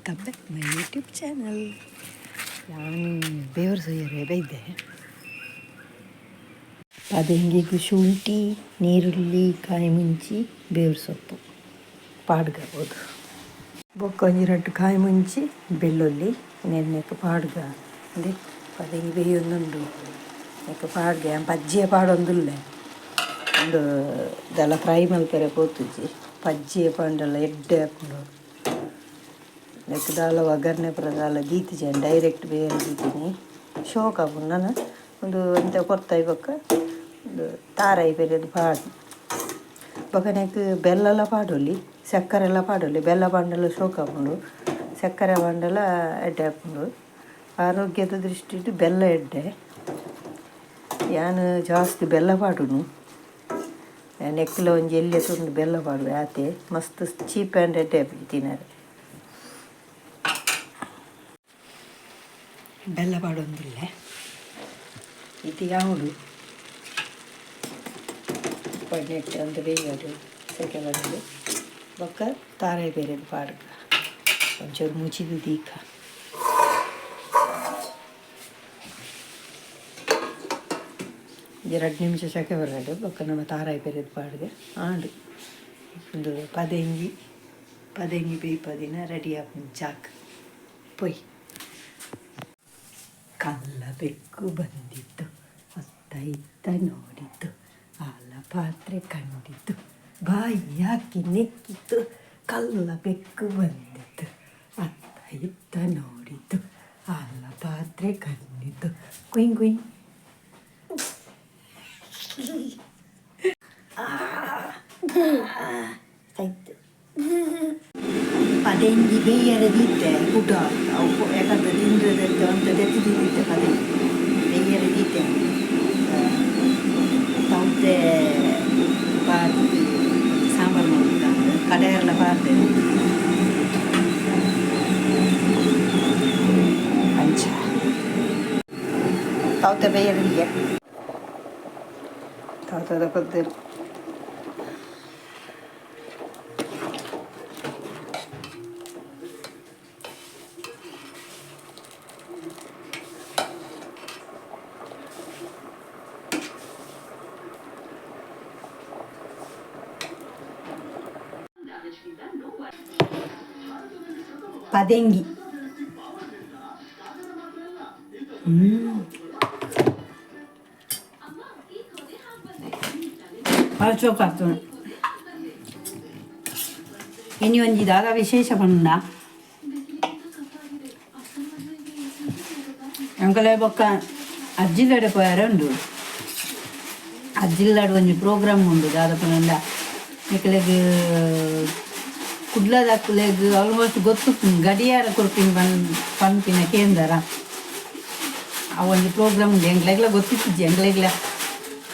Welcome back my YouTube channel. ಯಾನ್ ಬೇವರು ಸೊಯ್ಯರೆ ಬೈದೆ. ಪದೆಂಗಿಗ್ ಶುಂಠಿ, ನೀರುಳ್ಳಿ, ಕಾಯಿ ಮುಂಚಿ, ಬೇವರು ಸೊಪ್ಪು ಪಾಡ್ಗಬೋದು. ಬೊಕ್ಕ ಒಂಜಿ ರಡ್ಡ್ ಕಾಯಿ ಮುಂಚಿ, ಬೆಳ್ಳುಳ್ಳಿ ನೆನ್ನೆಕ್ ಪಾಡ್ಗ. ಉಂದೆ ಪದೆಂಗಿ ಬೇಯೊಂದುಂಡು. ನೆಕ್ ಪಾಡ್ಗ ಯಾನ್ ಪಜ್ಜೆ ಪಾಡೊಂದುಲ್ಲೆ. ಉಂದು ದಾಲ ಫ್ರೈ ಮಲ್ಪೆರೆ ಪೋತುಜಿ. ಪಜ್ಜೆ ಪಂಡಲ ಎಡ್ಡೆ ಆಪುಂಡು. ನೆಕ್ ದಾಲ ಒಗ್ಗರಣೆ ಪೂರ ದಾಲ ದೀತಿಜಿ, ಡೈರೆಕ್ಟ್ ಬೇಯರೆ ದೀತಿನಿ. ಶೋಕ್ ಆಪುಂಡು. ನನ ಉಂದು ಒಂತೆ ಪೊರ್ತಾಯಿ ಬೊಕ್ಕ ಉಂದು ತಾರಾಯಿ ಪೆರೆದ್ ಪಾಡ್. ಬೊಕ್ಕ ನೆಕ್ ಬೆಲ್ಲಲ ಪಾಡೊಲಿ, ಸಕ್ಕರೆಲ ಪಾಡೊಲಿ. ಬೆಲ್ಲ ಪಾಂಡಲ ಶೋಕ್ ಆಪುಂಡು, ಸಕ್ಕರೆ ಪಾಂಡಲ ಎಡ್ಡೆ ಆಪುಂಡು. ಆರೋಗ್ಯದ ದೃಷ್ಟಿಡ್ ಬೆಲ್ಲ ಎಡ್ಡೆ. ಯಾನ್ ಜಾಸ್ತಿ ಬೆಲ್ಲ ಪಾಡುನು. ನೆಕ್ಲ ಒಂಜಿ ಎಲ್ಯ ತುಂಡು ಬೆಲ್ಲ ಪಾಡುವೆ, ಆತೆ. ಮಸ್ತ್ ಚೀಪ್ ಆ್ಯಂಡ್ ಎಡ್ಡೆ ಆಪುಜಿ ತಿನರೆ. ಬೆಲ್ಲ ಪಾಡೊಂದುಲ್ಲೆ. ಇತ್ತೆ ಯಾವುದು ಪಡ್ನೆಟ್ ಅಂತ ಬೇಯಡು, ಸೆಕೆ ಬಂದು ಬೊಕ್ಕ ತಾರಾಯಿ ಬೇರೆದು ಪಾಡ್ಗ. ಒಂಚೂರು ಮುಚ್ಚಿದು ದೀಕ. 2 ನಿಮಿಷ ಸೆಕೆ ಬರಡು. ಬೊಕ್ಕ ನಮ್ಮ ತಾರಾಯಿ ಬೇರೆದು ಪಾಡ್ಗೆ ಆಂಡು. ಒಂದು ಪದೆಂಗಿ, ಪದೆಂಗಿ ಬೇಯ್ಪದಿನ ರೆಡಿ ಆಪುಂಡು. ಚಾಕ್ ಪೊಯ್. ಕಲ್ಲ ಬೆಕ್ಕು ಬಂದಿತ್ತು, ಅತ್ತ ಇತ್ತ ನೋಡಿತು, ಹಾಲ ಪಾತ್ರೆ ಕಂಡಿತು, ಬಾಯಿ ಹಾಕಿ ನೆಕ್ಕಿತು. ಕಲ್ಲ ಬೆಕ್ಕು ಬಂದಿತು, ಅತ್ತ ಇತ್ತ ನೋಡಿತು, ಹಾಲ ಪಾತ್ರೆ ಕಂಡಿತು. ಕುಯ್ ಕುಯ್. ಆಯ್ತು. ಪದೆಂಗಿ ಬೇಯರೆ ದೀತೆ ಕುಡ. ಅವು ಯಾಕಂದ್ರೆ ತಿಂದ್ರದೆತ್ತ ಅಂತ ತೆತ್ತು ದೀತಿತ್ತೆ. ಪದೆಂಗಿ ಬೇಯರೆ ದೀತೆ. ತೌತೆ ಪಾಡ್ದು ಸಾಂಬಾರು ಮಾಡ್ಬೇಕು. ಕಡೆಯೆಲ್ಲ ಪಾಡ್ದೆ ಅಂಚ. ತೌತೆ ಬೇಯರೆ ದೀಯ. ತೌತೆದ ಕೊದ್ದಿರು. ಪದೆಂಗಿ. ಪಳಚೋಕಾತು. ಇನಿ ಒಂಜಿ ದಾದ ವಿಶೇಷ ಪಂಡ, ಎಂಕಲೆ ಬೊಕ್ಕ ಅಜ್ಜಿಲ್ಲಡೆ ಪೋಯರೆ ಉಂಡು. ಅಜ್ಜಿಲ್ಲಡ್ ಒಂಜಿ ಪ್ರೋಗ್ರಾಮ್ ಉಂಡು. ದಾದ ಪಂಡ, ನಿಕಲೆಗ್ ಕುಡ್ಲದಕುಲೆಗ್ ಆಲ್ಮೋಸ್ಟ್ ಗೊತ್ತುಪ್ಪುಂಡು, ಗಡಿಯಾರ ಕೊರ್ಪಿನ ಪನ್ ಪನ್ಪಿನ ಕೇಂದ್ರ. ಆ ಒಂಜಿ ಪ್ರೋಗ್ರಾಮ್ ಉಂಡು. ಎಂಕ್ಲೆಗ್ಲ ಗೊತ್ತಿತ್ತಿಜಿ. ಎಂಕ್ಲೆಗ್ಲ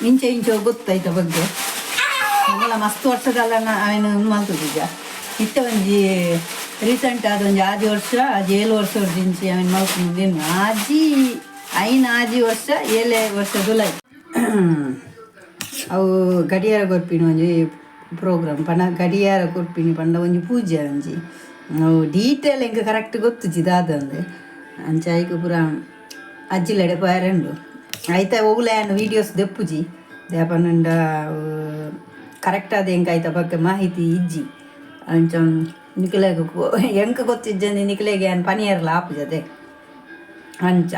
ಇಂಚ ಇಂಚ ಗೊತ್ತಾಯ್ತ ಬಗ್ಗೆ. ಎಂಕಲ ಮಸ್ತ್ ವರ್ಷದಲ್ಲ ಅವೆನ್ ಮಲ್ತುದಿಜ. ಇತ್ತೆ ಒಂಜಿ ರೀಸೆಂಟ್ ಆದ ಒಂಜಿ 6 ವರ್ಷ, 6 7 ವರ್ಷ ಇಂಚಿ ಅವೆನ್ ಮಲ್ಪುನು. 6 5 6 ವರ್ಷ 7 ವರ್ಷದುಲಾಯಿ. ಅವು ಗಡಿಯಾರ ಕೊರ್ಪಿನ ಒಂಜಿ ಪ್ರೋಗ್ರಾಮ್ ಪಂಡ, ಗಡಿಯಾರ ಕೊರ್ಪಿನಿ ಪಂಡ ಒಂಜಿ ಪೂಜೆ ಒಂಜಿ. ಅವು ಡೀಟೇಲ್ ಎಂಕ್ ಕರೆಕ್ಟ್ ಗೊತ್ತುಜಿ ದಾದಂದು. ಅಂಚ ಐಕ್ ಪೂರ ಅಜ್ಜಿಲಡೆ ಪೋಯರೆ ಉಂಡು. ಐತ ಒವ್ಲ ಯಾನ್ ವೀಡಿಯೋಸ್ ದೆಪ್ಪುಜಿ. ದಾಯೆ ಪಂಡ ಕರೆಕ್ಟ್ ಆದ್ ಎಂಕ್ ಐತ ಬಗ್ಗೆ ಮಾಹಿತಿ ಇಜ್ಜಿ. ಅಂಚ ನಿಕಲೆಗ್ ಎಂಕ್ ಗೊತ್ತಿಜ್ಜಂದೆ ನಿಕಲೆಗ್ ಯಾನ್ ಪನಿಯರ್ಲ ಆಪುಜತೆ. ಅಂಚ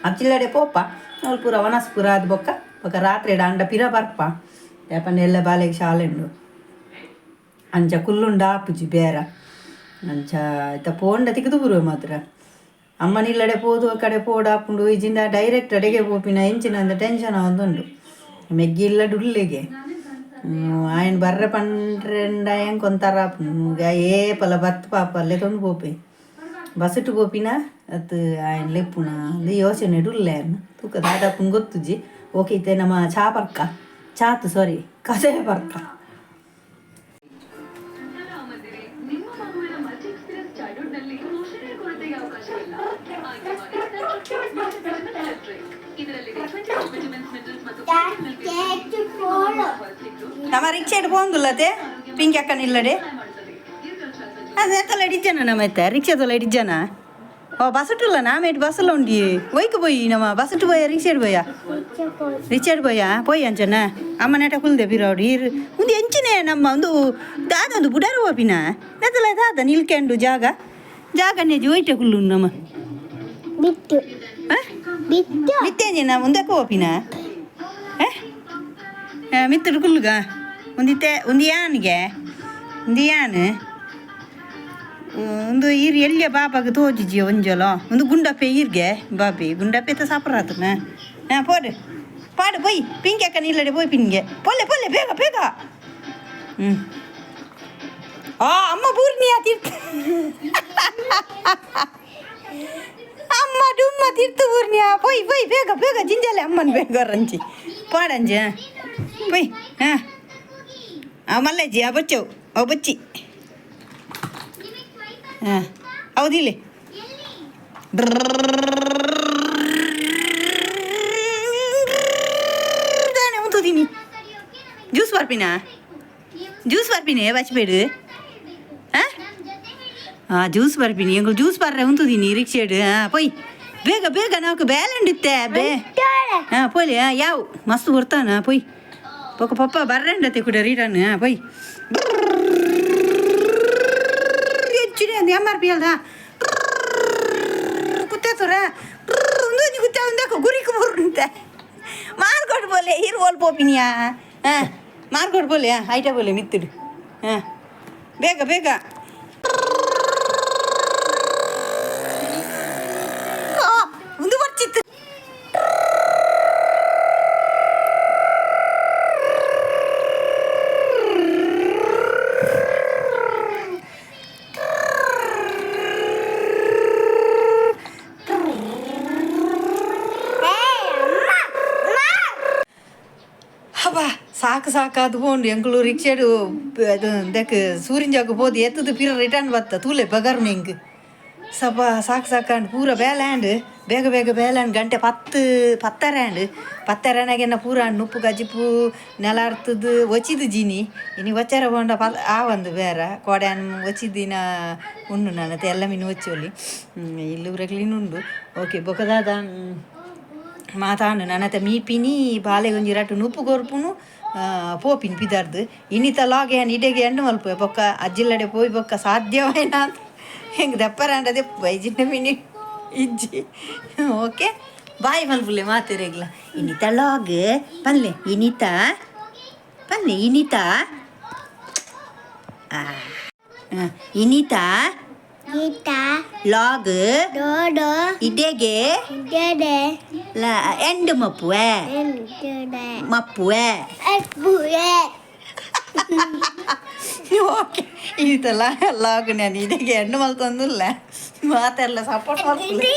ಅಜ್ಜಿಲ್ಲಡೆ ಪೋಪ. ಅವ್ಲು ಪೂರ ವನಸ್ ಪೂರ ಆದ್ ಬೊಕ್ಕ ಬೊಕ್ಕ ರಾತ್ರೆ ಆಂಡ ಪಿರ ಬರ್ಪ. ದಾಯೆ ಪಂಡ ಎಲ್ಲೆ ಬಾಲೆಗ್ ಶಾಲೆ ಉಂಡು. ಅಂಚ ಕುಲ್ಲುಂಡ ಆಪುಜಿ ಬೇರ. ಅಂಚ ಇತ್ತ ಪೋಂಡ ತಿಕ್ಕುದು ಬರುವೆ ಮಾತ್ರ. ಅಮ್ಮನ ಇಲ್ಲಡೆ ಪೋದು ಆ ಕಡೆ ಪೋಡಾಪುಂಡು. ಇಜ್ಜಿಂಡ ಡೈರೆಕ್ಟ್ ಅಡೆಗೆ ಪೋಪಿನ ಎಂಚಿನ ಅಂದ್ ಟೆನ್ಷನ್ ಆವೊಂದುಂಡು. ಮೆಗ್ಗಿ ಇಲ್ಲಡ್ ಉಲ್ಲೆಗೆ. ಆಯನ್ ಬರ್ರೆ ಪಂಡ್ರೆಂಡ ಎಂಕ್ ಒಂಥರ ಆಪುಂಡು. ಏಪಲ ಬತ್ತ್ ಪಾಪ ಲೆತೊಂದು ಪೋಪೆ. ಬಸ್ಸುಟು ಪೋಪಿನ ಅತ್ತ್ ಆಯನ್ ಲೆಪ್ಪುನ ಅಂದ್ ಯೋಚನೆಡ್ ಉಲ್ಲೆ ಯಾನ್. ತೂಕ ದಾದ ಆಪುಂಡು ಗೊತ್ತುಜಿ. ಓಕೆ, ಇತ್ತೆ ನಮ ಚಾ ಪರ್ಕ. ಚಾತ್ ಸಾರಿ, ಕಷಾಯ ಪರ್ಕ. ನಿಮ್ಮ ಮಗುವಿನ ಮಲ್ಟಿ ಎಕ್ಸ್ಪೀರಿಯನ್ಸ್ ಚೈಲ್ಡ್ಹುಡ್ ನಲ್ಲಿ ಪೋಷಣೆಯ ಕೊರತೆಗೆ ಅವಕಾಶವಿಲ್ಲ. ಆಯ್ಕೆ ಮಾಡಿ ಡ್ರಿಂಕ್. ಇದರಲ್ಲಿದೆ 22 ವಿಟಮಿನ್ಸ್, ಮಿನರಲ್ಸ್ ಮತ್ತು ನಮ್ಮ ರಿಕ್ಷಾಡ್ ಪೋಂದುಲ್ಲತೆ ಪಿಂಕಿ ಅಕ್ಕನ ಇಲ್ಲಡೆ. ಮಾಡುತ್ತದೆ. ಅದು ಎತ್ತಲ್ಲ ಇಡಿಜನ ನಮ್ಮ ಎತ್ತ ರಿಕ್ಷಾದಲ್ಲ ಇಡಿಜನ. ಓ ಬಸ್ಸುಟ್ಟಲ್ಲ ನಾಮೇಟ್ ಬಸ್ಸಲ್ಲ ಉಂಡಿ ಒಯ್ಕು ಪೋಯಿ ನಮ್ಮ ಬಸ್ಸುಟ್ಟು ಪೋಯ ರಿಕ್ಷಾಡ್ ಪೋಯ ರಿಕ್ಷಾಡ್ ಪೋಯ ಪೋಯಿ ಅಂಚನ ಅಮ್ಮ ನೆಟ ಕುಲ್ದೆ ಬಿರೋಡು ಈರ್ ಒಂದು ಎಂಚಿನೇ ನಮ್ಮ ಒಂದು ದಾದ ಒಂದು ಬುಡಾರು ಹೋಪಿನ ನೆತ್ತಲ ದಾದ ನಿಲ್ಕೆಂಡು ಜಾಗ ಜಾಗನೇ ಒಯ್ಟೆ ಕುಲ್ಲು ನಮ್ಮ ಬಿಟ್ಟು ಬಿಟ್ಟು ಮಿತ್ತೇಂಜಿನ ಮುಂದಕ್ಕೆ ಹೋಪಿನ ಮಿತ್ತಡು ಕುಲ್ಲುಗ ಒಂದಿತ್ತೆ ಒಂದು ಯಾನಿಗೆ ಒಂದು ಯಾನ್ ಒಂದು ಈರ್ ಎಲ್ಲಿಯ ಬಾಪಾಗ ತೋಜಿಜಿ ಒಂಜಲ ಒಂದು ಗುಂಡಪ್ಪೆ ಈರ್ಗೆ ಬಾಬಿ ಗುಂಡಪ್ಪೆ ತ ಸಾಪರಾತನ. ಹಾಂ ಪೋಡು ಪಾಡು ಪೋಯ್ ಪಿಂಕಿ ಅಕ್ಕ ನಿಲ್ಲಡೆ ಪೋಯ್ ಪಿನ್ಗೆ ಪೊಲ್ಲೆ ಪೊಲ್ಲೆ ಬೇಗ ಬೇಗ. ಹ್ಞೂ ಆ ಅಮ್ಮ ಪೂರ್ಣಿಯ ತೀರ್ಥ ಅಮ್ಮ ಡುಮ್ಮ ತೀರ್ಥ ಪೂರ್ಣಿಯ ಪೋಯ್ ಪೋಯ್ ಬೇಗ ಬೇಗ ಜಿಂಜಾಲೆ ಅಮ್ಮನ ಬೇಗ ರಂಚಿ ಪಾಡಂಜಿ ಪೋಯ್. ಹಾಂ ಆ ಮಲ್ಲಜ್ಜಿ ಆ ಬಚ್ಚವು ಅವು ಬಚ್ಚಿ. ಹಾಂ ಹೌದಿಲ್ಲ ಉಂತುದೀನಿ. ಜ್ಯೂಸ್ ಬರ್ಪಿನ ಜ್ಯೂಸ್ ಬರ್ಪಿನಿ ಬಚ್ಚಬೇಡು. ಹಾಂ ಹಾಂ ಜ್ಯೂಸ್ ಬರ್ಪಿನಿ ಎಂಗಳು ಜ್ಯೂಸ್ ಬರ್ರೆ ಉಂತುದೀನಿ ರಿಕ್ಷಾಡ್. ಹಾಂ ಪೊಯ್ ಬೇಗ ಬೇಗ ನಾವು ಬೇಲೆಂಡಿತ್ತೆ ಬೇ. ಹಾಂ ಪೋಲಿ. ಹಾಂ ಯಾವ ಮಸ್ತ್ ಬರ್ತಾನ ಪೊಯ್ ಪೊಕ್ಕ ಪಪ್ಪ ಬರ್ರೆಂಡತೆ ಕೂಡ ರಿಟರ್ನ್. ಹಾಂ ಪೊಯ್ ಹೆಚ್ಚಿನ M R P ಅಲ್ದ ಕುತ್ತೇತುರ ಒಂದು ಕುತ್ತೆ ಒಂದಕ್ಕೆ ಗುರಿಕು ಬರುಂತೆ ಮಾರ್ಕೊಟ್ ಬೋಲೆ ಈರು ಓಲ್ ಪೋಪಿನಿಯಾ. ಹಾಂ ಮಾರ್ಕೊಟ್ ಬೋಲೆ ಐಟ ಬೋಲೆ ಮಿತ್ತಿಡು. ಹಾಂ ಬೇಗ ಬೇಗ ಒಂದು ಬರ್ಚಿತ್ತು. ಹಬ್ಬ ಸಾಕು ಸಾಕು ಅದು ಪೋಂಡು ಎಂಕುಲು ರಿಕ್ಷಾಡು ಅದು ದಕ್ ಸೂರಿಂಜಾಕು ಪೋದು ಎತ್ತದು ಪಿರ ರಿಟರ್ನ್ ಬತ್ತ ತೂಲೆ ಬಗರ್ನ ಎಂಕ್ ಸಪ ಸಾಕು ಸಾಕಂಡು ಪೂರ ಬೇಲಾಂಡ್ ಬೇಗ ಬೇಗ ಬೇಲಾಂಡ್ ಗಂಟೆ ಪತ್ತು ಪತ್ತರ ಆಂಡ್ ಪತ್ತರ ಆನಾಗೆನ್ನ ಪೂರ ನುಪ್ಪು ಕಜಿಪು ನೆಲ ಅರ್ತದು ಒಚಿದು ಜೀನಿ ಇನಿ ಒಚ್ಚಾರ ಪೋಂಡ ಪ ಆ ಒಂದು ಬೇರೆ ಕೋಡ್ಯಾನ್ ಒಚಿದಿನ ಉಂಡು ನಾನು ಎಲ್ಲ ಮೀನು ಒಚ್ಚೋಲಿ ಇಲ್ಲೂರ ಕ್ಲೀನ್ ಉಂಡು. ಓಕೆ ಬೊಕದಾದ ಮಾತಾಂಡು ನನತ ಮೀಪಿನಿ ಬಾಲೆಗೊಂಜಿ ರಟ್ಟು ನುಪ್ಪು ಕೊರ್ಪುನು ಪೋಪಿನಿ ಪಿದಾರ್ದು ಇನ್ನಿತ ಲಾಗ್ ಏನ್ ಇಡೆಗೆ ಎಂಡು ಮಲ್ಪುವೆ ಬೊಕ್ಕ ಅಜ್ಜಿಲ್ಲಡೆ ಪೋಯ್ ಬೊಕ್ಕ ಸಾಧ್ಯವಾಯ್ನ ಹೆಂಗೆ ದಪ್ಪರಾಂಡ ದೆಪ್ಪು ಐಜಿನ ಮಿನಿ ಇಜ್ಜಿ. ಓಕೆ ಬಾಯ್ ಮಲ್ಪುಲೆ ಮಾತಿರೆಗ್ಲ ಇನ್ನಿತ ಲಾಗ್ ಪಲ್ಲೆ ಇನಿತ ಪಲ್ಲೆ ಇನಿತ ಇನಿತ ಗೀತಾ ಲಾಗ್ ಡೋಡೋ ಇಡೆಗೆ ಗೆಡೆ ಎಂಡು ಮಪ್ಪುವೆ ಎಂಟಡೆ ಮಪ್ಪುವೆ ಅಪ್ಪುವೆ. ಓಕೆ ಈತಲ್ಲ ಲಾಗ್ ನಾನು ಇದಕ್ಕೆ ಎಂಡು ಮಲ್ತೊಂದಿಲ್ಲ ಮಾತೆಲ್ಲ ಸಪೋರ್ಟ್ ಮಲ್ಪುಲೆ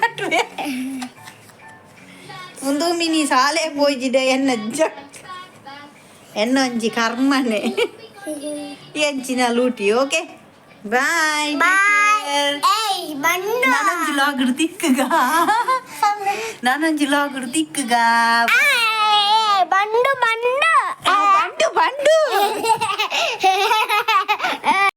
ಕಟ್ಟುವೆ ಒಂದು ಮಿನಿ ಸಾಲೆ ಪೋಯ್ಜಿದೆ ಎನ್ನ ಜಕ್ ಎನ್ನೊಂಜಿ ಕರ್ಮನೆ ಎಂಚಿನ ಲೂಟಿ. ಓಕೆ ಬಾಯ್ ಏಯ್ ಬಂಡು ನಾನೊಂಜಿ ಲಾಗ್ಡ್ ತಿಕ್ಕುಗ ನಾನೊಂಜಿ ಲಾಗ್ಡ್ ತಿಕ್ಕುಗ ಬಂಡು ಬಂಡು ಬಂಡು ಬಂಡು.